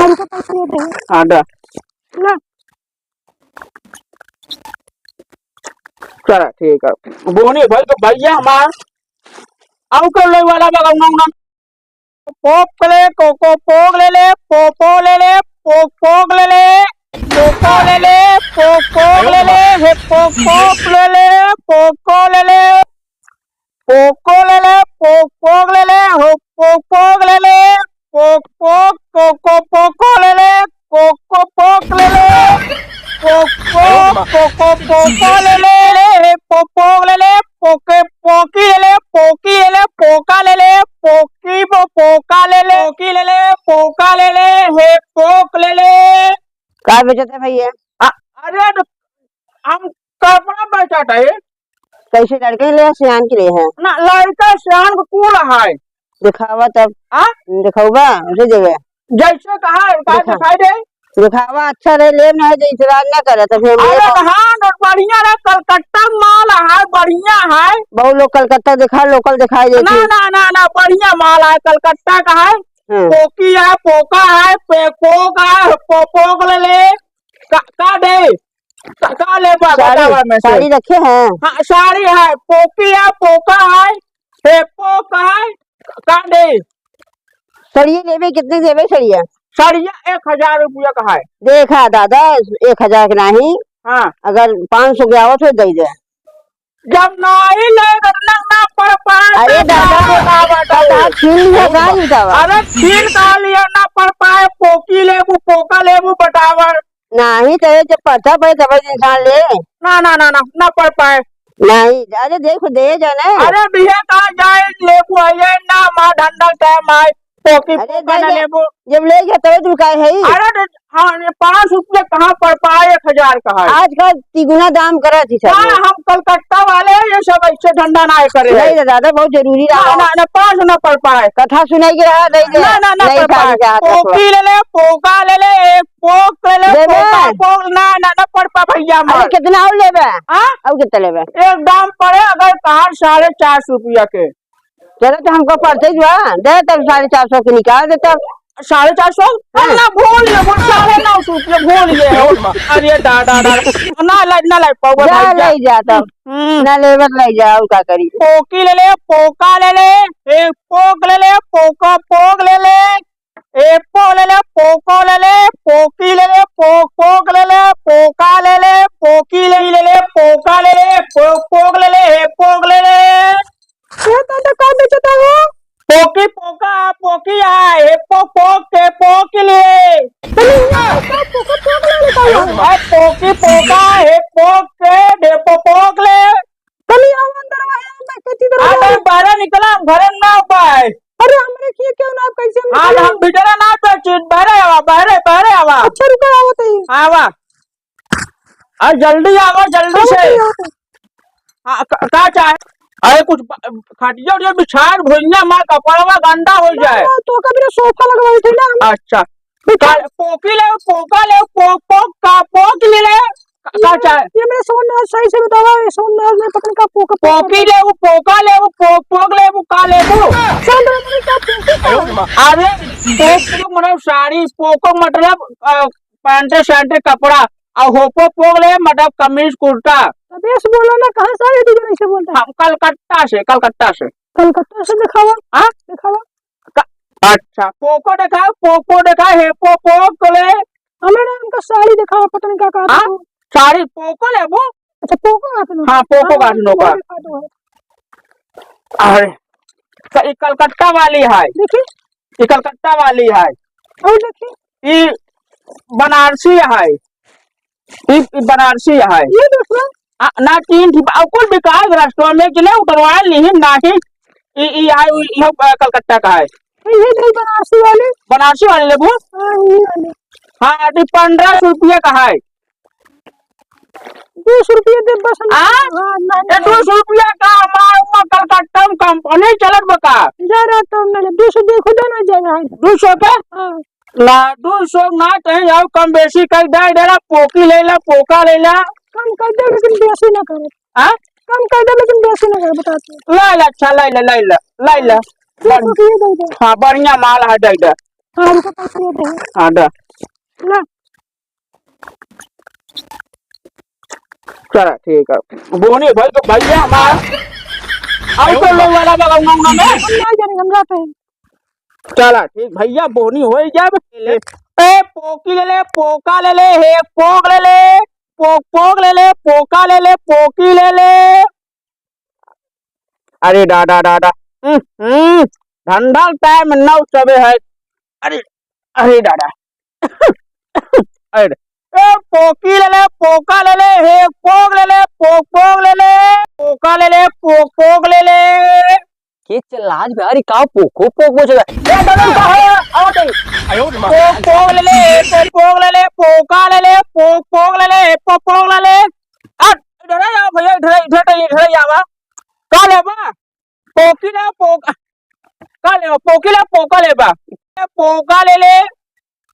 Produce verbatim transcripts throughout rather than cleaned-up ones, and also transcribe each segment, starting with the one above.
उनको पैसे देते हैं। हाँ, दा। ना। चला, ठीक है। बोनी भाई, तो भैया हमार आउ कर ले वाला बा, गाना, गाना। पोक ले, कोको पोक ले ले, पोपो ले ले, पोक पोक ले ले, कोको ले ले, पोक पोक ले ले, हे पोक पोक ले ले, पोको ले ले, पोको ले ले, पोक पोक ले ले, हो पोक पोक ले ले, पोक पोक, कोको पोको ले ले, कोको पोक ले ले, कोको, कोको पोको ले ले, ले, हे पो-, पोक ले ले, पोके, पोकी ले ले, पोकी ले ले, पोका ले ले, पोकी पो-, पोका ले ले, पोकी ले ले, पोका ले ले, हे पोक ले ले। का बेचत है भैया? आ, अरे, तो हम कपड़ा बेचत है। कैसे लड़के ले, सियान के लिए है? ना, लड़का सियान को कूल है। दिखावा तब। आ? दिखावा, उसे देवे। जैसे कहा है, का दिखा। दिखाई दे? दिखावा अच्छा रहे, लेब ना है, जैसे राज ना करे, तो फिर अरे लेब। हाँ, न, बढ़िया रहे, कलकत्ता माल है, बढ़िया है। बहुत लोग कलकत्ता दिखा, लोकल दिखाई देती ना, है। ना, ना, ना, बढ़िया माल है, कलकत्ता का है। हाँ। पोकी है, पोका है, पे-, पोक है, पो-, पोक ले ले। का, का दे? का, का लेबा साड़ी, बतावा में से? साड़ी रखे हैं? हाँ, साड़ी है, पोकी है, पोका है, हे पोक है, का दे? सड़िया लेबे, कितने देबे सड़िया? सड़िया एक हजार रुपया का है। देखा दादा, एक हजार के नाही, हाँ। अगर पाँच सौ के आवत हो, दे दे। जब नाही ले, मतलब ना पड़ पाए, अरे तब दादा, ना बतावा, बतावा। छीन लिया, कहाँ बतावा? अरे छीन कहाँ लिया, ना पड़ पाए, पोकी लेबू, पोका लेबू, बतावा। नाही, तो ये जब पड़ता पड़े, तब इंसान ले। ना, ना, ना, ना, ना पड़ पाए। नाही, अरे देखो, दे जाने। अरे भैया, कहाँ जाए, लेबू आइए ना, माँ ढंडल टाइम आए, पोकी अरे पोका दे ना दे। लेबू। जब ले गया, तब तू काहे है? अरे दे, हाँ, ये पाँच रुपये कहाँ पड़ पाए, एक हजार का है। आजकल तिगुना दाम करत ही सब हाँ, लोग। हम कलकत्ता वाले हैं, ये सब ऐसे धंधा ना करे। नहीं रे दादा, बहुत जरूरी ना, रहा। ना, ना, पाँच ना पड़ पाए। कथा सुनाई के रहा, नहीं दे। ना, ना, ना नहीं पड़ पाए। सारी जहाँ तक पोकी ले ले, पोका ले ले, एक पोक ले ले, लेबे? पोका, पोक, ना, ना, ना पड़ पा भैया अरे, हमार। कितना और लेबे? हाँ? और कितना लेबे? एक दाम पड़े अगर कहा साढ़े चार सौ रुपया के। चलो, तो हमको पड़ते ही बा, दे तब साढ़े चार सौ के निकाल दे तब। साढ़े चार सौ? हाँ। ना, भूल गए, वो साढ़े नौ सौ रुपया भूल गए हो। अरे दादा, दादा, ना लाई, ना लाई पाऊंगा जा, भैया। ले जा तब। हम्म। ना लेबे, ले जा, और का करी? पोकी ले ले, पोका ले ले, एक पोक ले ले, पोका पोक ले ले। एप्पो ले ले, पोको ले ले, पोकी ले ले, पोक, पोक ले ले, पोका ले ले, पोकी ले, ले ले, पोका ले ले, पोक, पोक ले ले, एप्पोक ले ले। ये दादा का बेचता हो? पोकी, पोका, पोकी आ, एप्पो, पोक के, पोकी ले। अरे यार, का पोका, पोक ले लेता हो? आ, पोकी, पोका, एप्पो के, डेपो, पोक ले। तनी आओ अंदर, आवा, हम कति देर आ, हो गए? नहीं, बाहर निकला, हम घरे में ना पाए। अरे, हमरे किए क्यों ना, आप कैसे हम हाँ, निकले? हम भीतरे ना तो चीज, बाहर आवा, बाहर, बाहर आवा। अच्छा, रुका, आवत ही। आवा। आ, जल्दी आवा, जल्दी आवत से। ही, आवत ही। हाँ, का, का चाहे? अरे, कुछ ब-, खटिया उटिया बिछाड़, भुइयां मार, कपड़वा गंदा हो ना, जाए। ना, तो का मेरा सोफा लगवाई थी ना हम। अच्छा। बिछा- का, पोकी ले, पोका ले, पोक, पोक, का, पोक ले ले। का, का ये, चाहे? ये मेरे सोन नाल सही से बतावा, ये सोन नाल में पता नहीं का पोका, पोका पोकी लेबू, पोका लेबू, पोक, पोक लेबू, का लेबू? सोन नाल में का पोका? अरे, पोक, पोक मतलब साड़ी, पोको मतलब, अ, पैंटे, शर्टे, कपड़ा, और होपो, पोक ले मतलब कमीज, कुर्ता। तो बेस बोलो ना, कहाँ से आए डिजाइन ऐसे बोलता है? हम कलकत्ता से, कलकत्ता से। कलकत्ता से दिखावा। हाँ? दिखावा। का-, अच्छा, पोको देखाओ, पोको देखाओ, हेपो, पोक ले। हमें ना हमका साड़ी देखावा, पता नहीं का, का हाँ? तो। साड़ी पोको लेबू? अच्छा, पोको का तो। हाँ, पोको हाँ, का तो वो का। दिखा दो है। अरे, तो ई कलकत्ता वाली है। देखी। ई कलकत्ता वाली है। और देखी। ई बनारसी है। ई, ई बनारसी है। ये देखो। आ, ना तीन ठे, आ, कुल बिकाए रास्ता में, जिन्हें उतरवा ली ही नाही। ई, ई है, ई, ई, अ, कलकत्ता का है। ये नहीं बनारसी वाली। बनारसी वाली लेबू? हाँ, ये वाली। हाँ, अभी पन्द्रह सौ रुपया का है। दो सौ रुपया दे बस हम। आ? हाँ, नहीं, ए, नहीं। दो सौ रुपया का हमार हुआ कलकत्ता में कंपनी चलत बा का? जा रहा था, मैंने दो सौ देखो, दो ना जा रहा है। दो सौ का? हाँ। ना, दो सौ ना, कहीं और कम बेसी कर दे, दे ला, पोकी ले ला, पोका ले ला। कम कर दे, लेकिन बेसी ना करे। हाँ? कम कर दे, लेकिन बेसी ना करे, बताते हैं। ले ला, अच्छा, ले ला, ले ला, ले ला। दो सौ बढ़-, की ये दे दे। हाँ, बढ़िया माल है, दे दे। हाँ, रुको, पैसे दे दे। हाँ, दा। ना। चला, ठीक है। बोनी भाई, तो भैया हमार, अब तो लोग वाला बगल में, में। हम ना जाने, हम जाते हैं। चला, ठीक, भैया, बोनी होई जब। ए, पोकी ले ले, पोका ले ले, हे, पोक ले ले, पोक, पोक ले ले, पोका ले ले, पोकी ले ले। अरे दादा, दादा। हम्म, हम्म। धंधा टाइम नौ सबे है। अरे, अरे दादा। अरे, ए, पोकी ले ले, पोका ले ले, हे, पोक ले ले, पोक, पोक ले ले, पोका ले ले, पोक, पोक ले ले। के चिल्लात बा, अरे का पोको पोक बोल रहा है? ए, दादा, का है? आओ तो। आयो रे माँ। पोक, पोक ले ले, पोक, पोक ले ले, पोका ले ले, पोक, पोक ले ले, पोक, पोक ले ले। आ, इधर आ भैया, इधर, इधर, इधर आवा। का लेबा? पोकी ले, पोक, का लेबा? पोकी ले, पोका लेबा? पोका ले ले।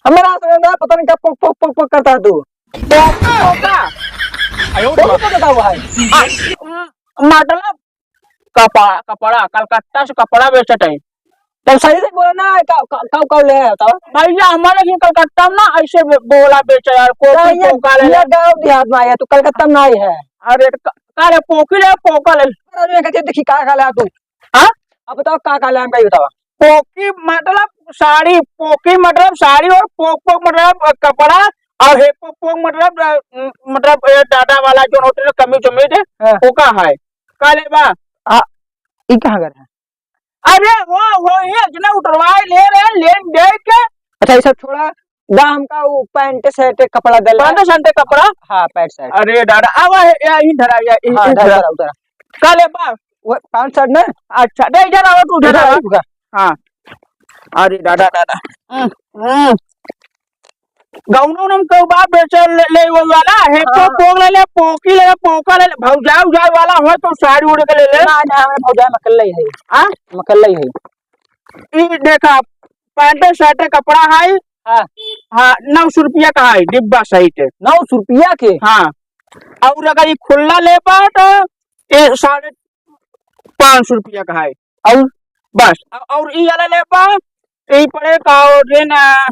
हमारा से ना, पता नहीं क्या पोक, पोक, पोक, पोक करता है तू। पोक, पोका। आयो रे पोक माँ। पोक करता हुआ है। आ, मतलब कपड़ा, कपड़ा, कलकत्ता से कपड़ा बेचत है। तब सही से बोला ना, का, का, का, का ले आया था? भैया, हमारे यहाँ कलकत्ता में ना ऐसे बो-, बोला बेचा यार, कोकी, नहीं, ये, कोका ले ये ले। गाँव देहात में आया, तू कलकत्ता में नहीं है। अरे, क-, का ले, पोकी ले, पोका ले। अरे, कहते, देखी, का, का ले आ तू? हाँ? अब बताओ, का, का ले, हम कहीं बताओ। पोकी मतलब साड़ी, पोकी मतलब साड़ी और पोक, पोक मतलब, अ, कपड़ा और हे पोक, पोक मतलब, अ, म-, मतलब, ये दादा वाला जो होते हैं, कमीज उमीज, हाँ। ओका है। का लेबा? आ, ई कहाँ घर है? अरे वो, वो ये जना उतरवाए ले रहे, लेन दे के। अच्छा, ये सब छोड़ा, दा हमका वो पैंट शर्ट कपड़ा दे ले। पैंट शर्ट कपड़ा? हाँ, पैंट शर्ट। अरे दादा, आवा है, या, यहीं धरा, या, यहीं, हाँ, यहीं धरा, धरा। धरा, उधर। का लेबा? वो पैंट शर्ट ना? अच्छा, दे, इधर आवा, तू उधर इधर आवा। आवा, रुका। हाँ। अरे दादा, दादा। हम्म, हम्म। गौनो नम कउ बा बेचे ले, ले वो वाला, हे हाँ। पो-, पोक ले ले, पोकी ले ले, पोका ले ले, भौजाई उजाई वाला हो तो साड़ी उड़ के ले ले। ना, ना, हमें भौजाई मकल्ले ही है। हाँ? मकल्ले ही है। ई देखा, पैंट शर्ट कपड़ा है। हाँ। हाँ, नौ सौ रुपया का है, डिब्बा सहित। नौ सौ रुपया के? हाँ। और अगर ये खुला लेबा तो ये साढ़े पाँच सौ रुपया का है। और? बस, अ-, और ई वाला लेबा, ई पड़े का और जे ना,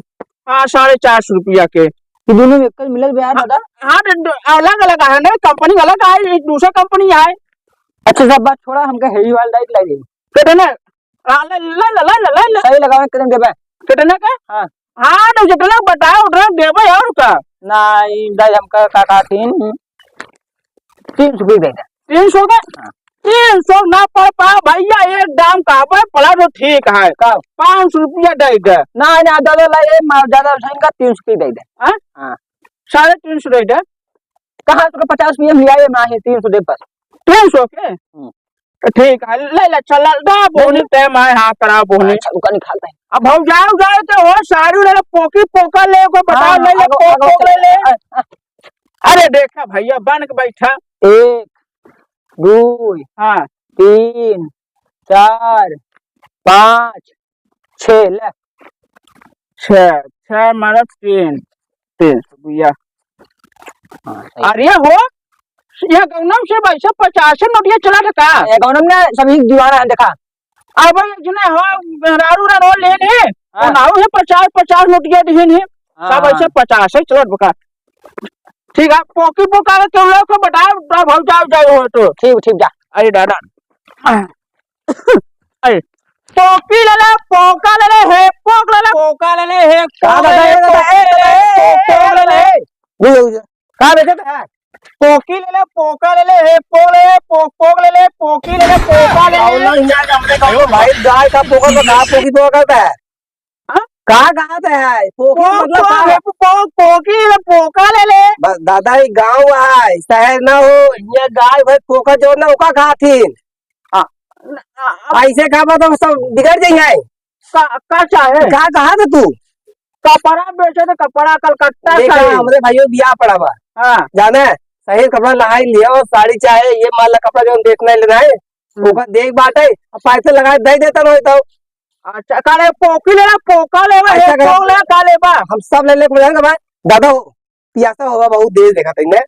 हाँ, साढ़े चार सौ रुपया के। ये दोनों में एक मिलल बा यार, हाँ, दादा? हाँ, तो दो-, अलग अलग है ना, कंपनी अलग है, ये दूसरा कंपनी है। अच्छा, सब बात छोड़ा, हमका हेवी वाला लाइट लाई दे। कितने? हाँ, ले, ले, ले। सही लगावे, कितने देबे? कितने का? हाँ। हाँ, तो जितना बताओ, उतना देबे और का? नहीं, दाई, हमका का, का थी? तीन सौ रुपये दे दे। तीन सौ का? हाँ। तीन सौ ना पड़ पा भैया, एक दाम का पर पड़ा तो ठीक है। का? पाँच सौ रुपया दे दे। ना, ना, ज्यादा ला, ये माल ज्यादा उठाएगा, तीन सौ रुपये दे दे। हाँ? हाँ। साढ़े तीन सौ दे दे। कहाँ तो पचास रुपये हम ले आए, ना है, तीन सौ दे बस। तीन सौ के? हम्म। तो ठीक है, ले ले, चल, ला, बोनी ले, ले। टाइम आए, हाँ, करा बोनी। अच्छा, रुका, निकालते हैं। अब हम जाओ, जाओ तो हो, साड़ी ले ले, पोकी, पोका ले, को बताओ, हाँ, ले ले, आगो, पोक, आगो, पोक ले ले। आ, आ। अरे देखा भैया, बन के बैठा। एक, दो, हाँ। तीन, चार, पाँच, छह, ले। छह, छह मारा तीन, तीन सौ भैया। हाँ, सही। अरे हो, यह गौनम से वैसे पचास नोटिया चला था का? ये गौनम ने सभी दीवाना है, देखा। अब ये जने हो, मेहरारू रे रो लेने, हाँ। और नाऊ है पचास, पचास नोटिया दिहिन है, हाँ, सब ऐसे हाँ। पचास है, चलो बका। ठीक है, पोकी पोका के केहू लोग को बताओ, बताओ, भाव जाओ, जाओ हो तो। ठीक, ठीक, जा। अरे दादा। अरे, पोकी ले ले, पोका ले ले, हे पोक ले ले, पोका ले ले, हे का पोक ले दादा, ले, ये दादा, पोकी ले ले, ए, पोक ले ले। बुझ, बुझ। का बेचत है? पोकी ले ले, पोका ले ले, हे पोक ले ले, पोक, पोक ले ले, पोकी ले ले, पोका ले ले। औला हिया का हमने कहा, भाई, गाय का पोका तो कहा, पोकी पोका करता है? हाँ? का कहत है? पोकी पोक, मतलब का पोक, है? पोक, पोकी ले, पोका ले ले। बस दादा, ये गाँव है, शहर ना हो, ये गाय भैंस पोका जो ना, ओका खाथिन। हाँ। ऐसे का मतलब सब बिगड़ जाई है? का, का चाहे? का कहा था तू? कपड़ा बेचे तो कपड़ा कलकत्ता देखा, से। हमरे भाइयों बियाह पड़ा बा। हाँ। जाने, सही कपड़ा लहाई लिया और साड़ी चाहे, ये माल ला कपड़ा जो देखना है, लेना है, हम्म। ओकर देख बाटे, अब पैसे लगा दे देता रहो तो। अच्छा, का ले, पोकी लेला, पोका लेबा, ऐसा हे कर, पोक लेला, का लेबा? हम सब ले ले, जाएंगे भाई। दादा हो, पियासा होगा बहुत देर देखा तईने।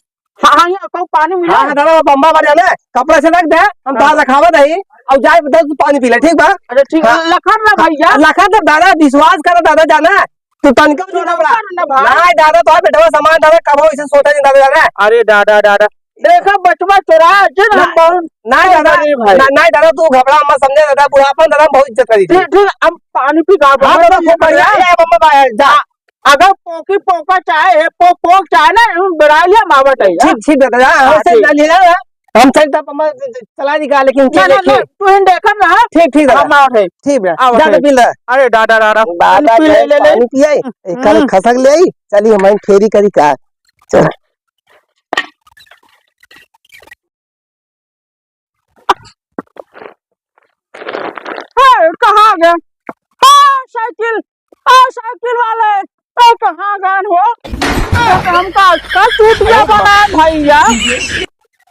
हाँ, हाँ, ये कहूँ पानी मिला? हाँ, हाँ, दादा, वो बम्बा भर जाना, कपड़ा से रख दे, हम हाँ। तार रखावत है, और जाए दस पानी पी ले, ठीक बा? अच्छा, ठीक है, हाँ। लखन ना भैया। लखन तो दादा, विश्वास कर दादा, जाना, तू तनिको भी ना घबरा। ना भाई। नहीं दादा, तो बेटवा समान दादा, कबो इसे सोचा नहीं दादा, जाना। अरे दादा, दादा, देखा बचवा चोरा, जे ना, ना बहुत ना दादा, अरे भाई। ना, ना दादा, तू घबरा मत, समझे दादा, बुढ़ापन दादा बहुत इज्जत करी थी। ठीक, ठीक, हम पानी पी का हाँ, दादा, खूब बढ़िया, ए, बम्बा, जा। अगर पोकी पोका चाहे, हे पो-, पोक चाहे ना, हम बेड़ा लिया मावट है, ठीक, ठीक दादा, हाँ, हाँ, हमसे ठीक। ना लिया ना, हम चल तब हम चला निकाल, लेकिन ना, ना, लेके। ना, तू इन देखम ना, हाँ? ठीक, ठीक दादा। हम आवत है। ठीक बा, आवत जा है। तो बिल दा। अरे दादा, दादा, दादा, पानी पी ले, जा, ले, ले। पानी पियाई, एक हम्म। खसक ले आई, चली हम फेरी करी का। चल। ए, कहाँ गए? हाँ, साइकिल, आ, साइकिल वाले, ए, कहाँ गए हो? ए, हमका अच्छा चूतिया बना भैया।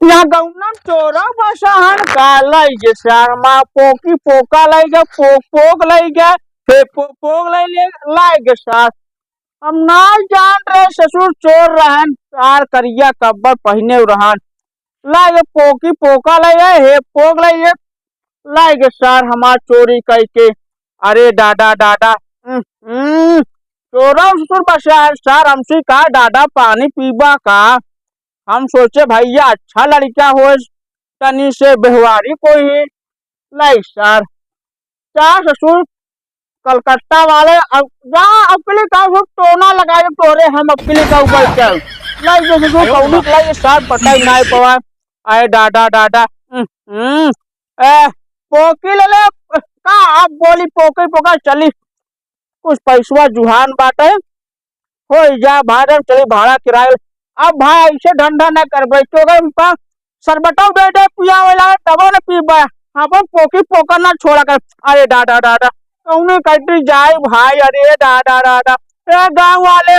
यहाँ गौनम चोरा बसहन का लाई गे सार, माँ पोकी पोका लाई गे, पो-, पोक लाई गे, हे पो-, पोक लाई ले, लाई गे सार। हम ना जान रहे ससुर चोर रहन, सार करिया कब्बड़ पहिने रहन। ला ये पोकी पोका ला ये, हे पोक ला ये, ला ये सार हमार चोरी कइके। अरे दादा, दादा, हम्म, हम्म, चोरा ससुर बा सार, सार हमसे का दादा पानी पीबा का? हम सोचे भैया अच्छा लड़का होए, तनी से व्यवहारी कोई है। लाई सार, सार ससुर कलकत्ता वाले, अब जा, अबकी का हो टोना लगाए तोरे, हम अबकी का ऊपर चल। लाई जो ससुर कौनी लाई सार पता ही नाई पवा। आए दादा, दादा, हम्म, हम्म, ए, पोकी ले ले, का आप बोली पोकी पोका चली, कुछ पैसवा जुहान बाटे, हो जा भाड़ा, चली भाड़ा किराया। अब भाई ऐसे धंधा ना करबे, तो अगर उनका शरबतो दे दे पियावे ला, तबो न पीबे। अपन पोकी पोका ना छोड़ा कर। अरे दादा, दादा, कौने कटी जाए भाई, अरे दादा, दादा, ए गाँव वाले